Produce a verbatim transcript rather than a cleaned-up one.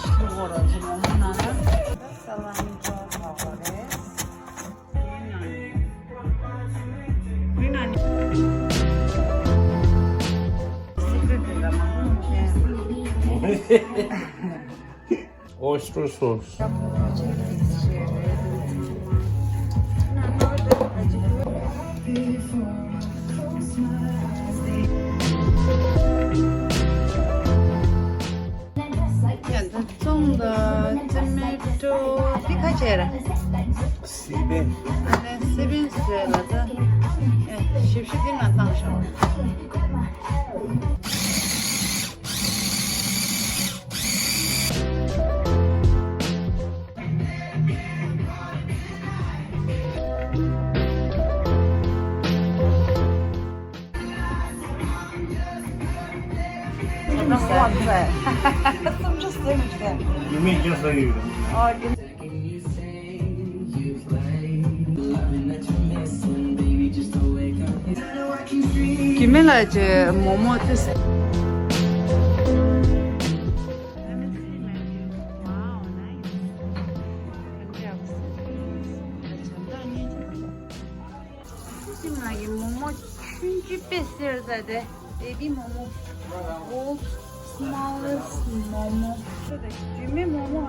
ཐུག་གོ་ར་ཅི་མོག་མོག་ནང་ལ། ས་ལམ་ཅོ་ཐོག་གོ་རེད། Oyster sauce. ཡ་ད་བཙོང་ད་ཊོ་མེ་ཊོ་འདི་ཁ་ཆེ་ར། སི་པན། ཨ་ནི་སི་པན་བཟོས་ལ་ད། ཨེ་ཞིབ་ཞིབ་འདི་ང་བཏང་ཤོག You mean just like you? ཨོ། ཀི་མེ་ལ་ཅེ་མོག་མོག་ཏེ། ཁྱིམ་ནང་གི་མོག་མོག་ཆུང་ཆུང་དཔེ་སེར་ཟ་དེ། Baby Momo. Oh, smallest Momo. Jimmy Momo.